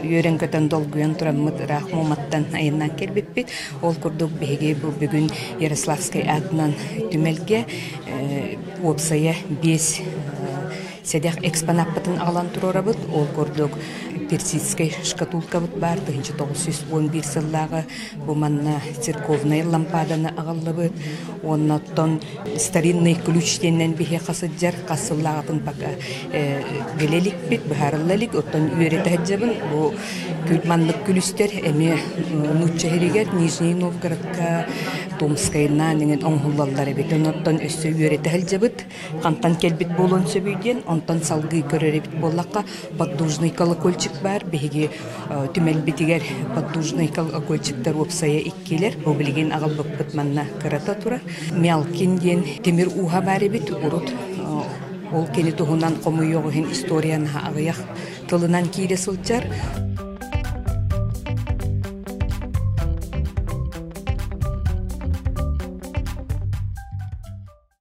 үөрэн-көтөн долгуйан тураммыт ыраах Муоматтан айаннаан кэлбиппит. Ол курдук биһиги бу бүгүн Ярославскай аатынан түмэлгэ уопсайа 5 сэдэх экспонаппытын аҕалан туруорабыт. Ол курдук персидскэй шкатулкабыт баар 1911 сыллааҕы бу манна церковнай лампаданы аҕаллыбыт. Уонна оттон старинный ключ диэннэн биһиэхэ сылдьар хас сыллааҕытын пока билэ иликпит, быһаарылла илик. Оттон үөрэтэ сылдьабын. Бу маннык күлүстэр эмиэ нуучча сиригэр Нижний Новгородка, Томскайнаан иҥин оҥоһуллаллар эбит. Оттон өссө үөрэтэ сылдьабыт. Хантан кэлбит буолуон сөбүй диэн, онтон салгыы көрөр эбит буоллахха, поддужный колокольчик баар. Биһиги түмэлбитигэр поддужный колокольчиктар уопсайа иккилэр. Бу билигин аҕалбыппыт манна кырата турар. Мялкин диэн тимир ууһа баар эбит. Урут ол кини туһунан хомуйуох иһин историяны аҕыйах тылынан киирэ сылдьар.